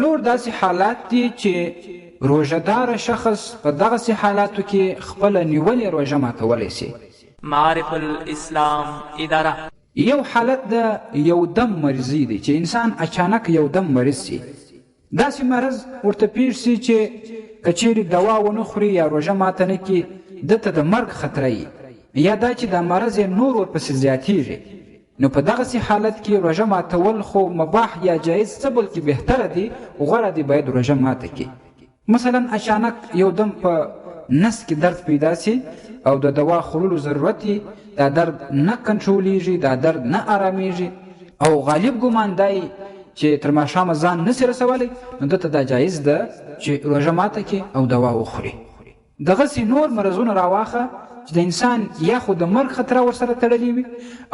څلور داسې حالات دي چې روژه داره شخص په دغسې حالاتو کې خپله نیولې روژه ماتولی شي. معارف الاسلام اداره. یو حالت د یو دم مریضۍ دی چې انسان اچانک یو دم مریض شي، داسې مرض ورته پیښ شي چې که چیرې دوا ونه خوري یا روژه ماته نه کړي ده ته د مرګ خطره وي، یا دا چې دا مرض یې نور ورپسې زیاتیږي، نو په دغسې حالت کې روژه ماتول خو مباح یا جایز څه بلکې بهتره دي، غوره دي باید روژه ماته کړي. مثلا اچانک یو دم په نس کې درد پیدا سي او د دوا خوړلو ضرورت یې، دا درد نه کنټرولیږي، دا درد نه آرامیږي او غالب ګمان دا یې چې تر ماښامه ځان نسي رسولی، نو ده ته دا جایز ده چې روژه ماته کړي او دوا وخوري. دغسې نور مرضونه راواخه چې د انسان یا خو د مرګ خطره ورسره تړلې وي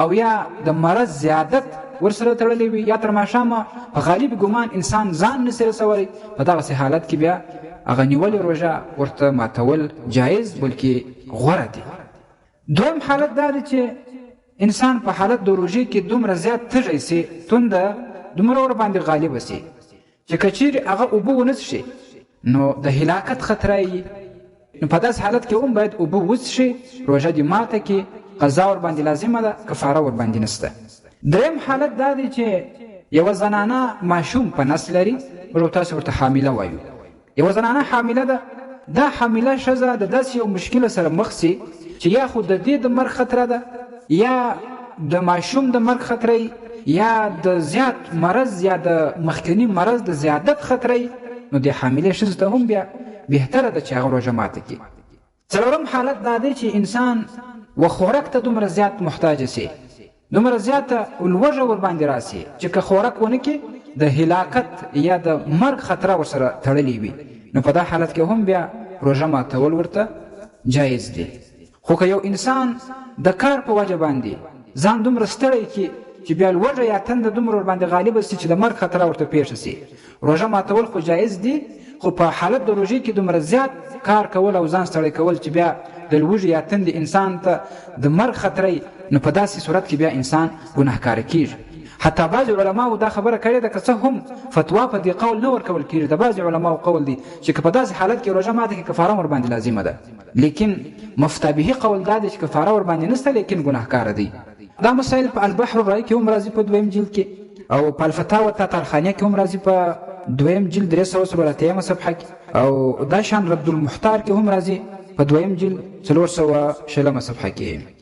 او یا د مرض زیادت ورسره تړلې وي، یا تر ماښامه په غالب ګمان انسان ځان نسي رسولی، په دغسې حالت کې بیا هغه نیولې روژه ورته ماتول جایز بلکې غوره دي. دویم حالت دا دی چې انسان په حالت د روژې کې دومره زیات تږی سي، تنده دومره ورباندې غالبه سي چې که چیرې هغه اوبه ونه څښي نو د هلاکت خطره یي، نو په داسې حالت کې هم باید اوبه وڅښي، روژه دې ماته کړي، قضا ورباندې لازمه ده، کفاره ورباندې نشته. دریم حالت دا دی چې یوه زنانه ماشوم په نس لري، موږ او تاسې ورته حامله وایو، یوه زنانه حامله ده، دا حامله ښځه د داسې یو مشکل سره مخ سي چې یا خو د دې د مرګ خطره ده، یا د ماشوم د مرګ خطره یي، یا د زیات مرض یا د مخکني مرض د زیادت خطره یي، نو دې حاملې ښځې ته هم بیا بهتره ده چې هغه روژه ماته کړي. څلورم حالت دا دی چې انسان و خورک ته دومره زیات محتاج سي، دومره زیاته لوږه ورباندې راسي چې که خورک ونه کړي د هلاکت یا د مرګ خطره ورسره تړلې وي، نو په دا حالت کې هم بیا روژه ماتول ورته جایز دي. خو که یو انسان د کار په وجه باندې ځان دومره ستړی کړي چې بیا لوږه یا تنده دومره ورباندې غالبه سي چې د مرګ خطره ورته پېښه سي، روژه ماتول خو جایز دي، خو په حالت د روژې کې دومره زیات کار کول او ځان ستړی کول چې بیا د لوږې یا تندې انسان ته د مرګ خطره وي، نو په داسې صورت کې بیا انسان ګناهکاره کیږي. حتی بعضې علماوو دا خبره کړې ده، که څه هم فتوا په دې قول نه ورکول کیږي، د بعضې علماوو قول دی چې که په داسې حالت کې روژه ماته کړي کفاره ورباندې لازمه ده، لیکن مفتابهي قول دا دی چې کفاره ورباندې نشته لیکن ګناهکاره دی. دا مسایل په البحر الرایق کې هم راځي په دویم جلد کې، او په الفتاوی التتارخانیه کې هم راځي په دویم جلد 384 صفحه کې، او دا شان رد المحتار کې هم راځي په دویم جلد 420 صفحه کې.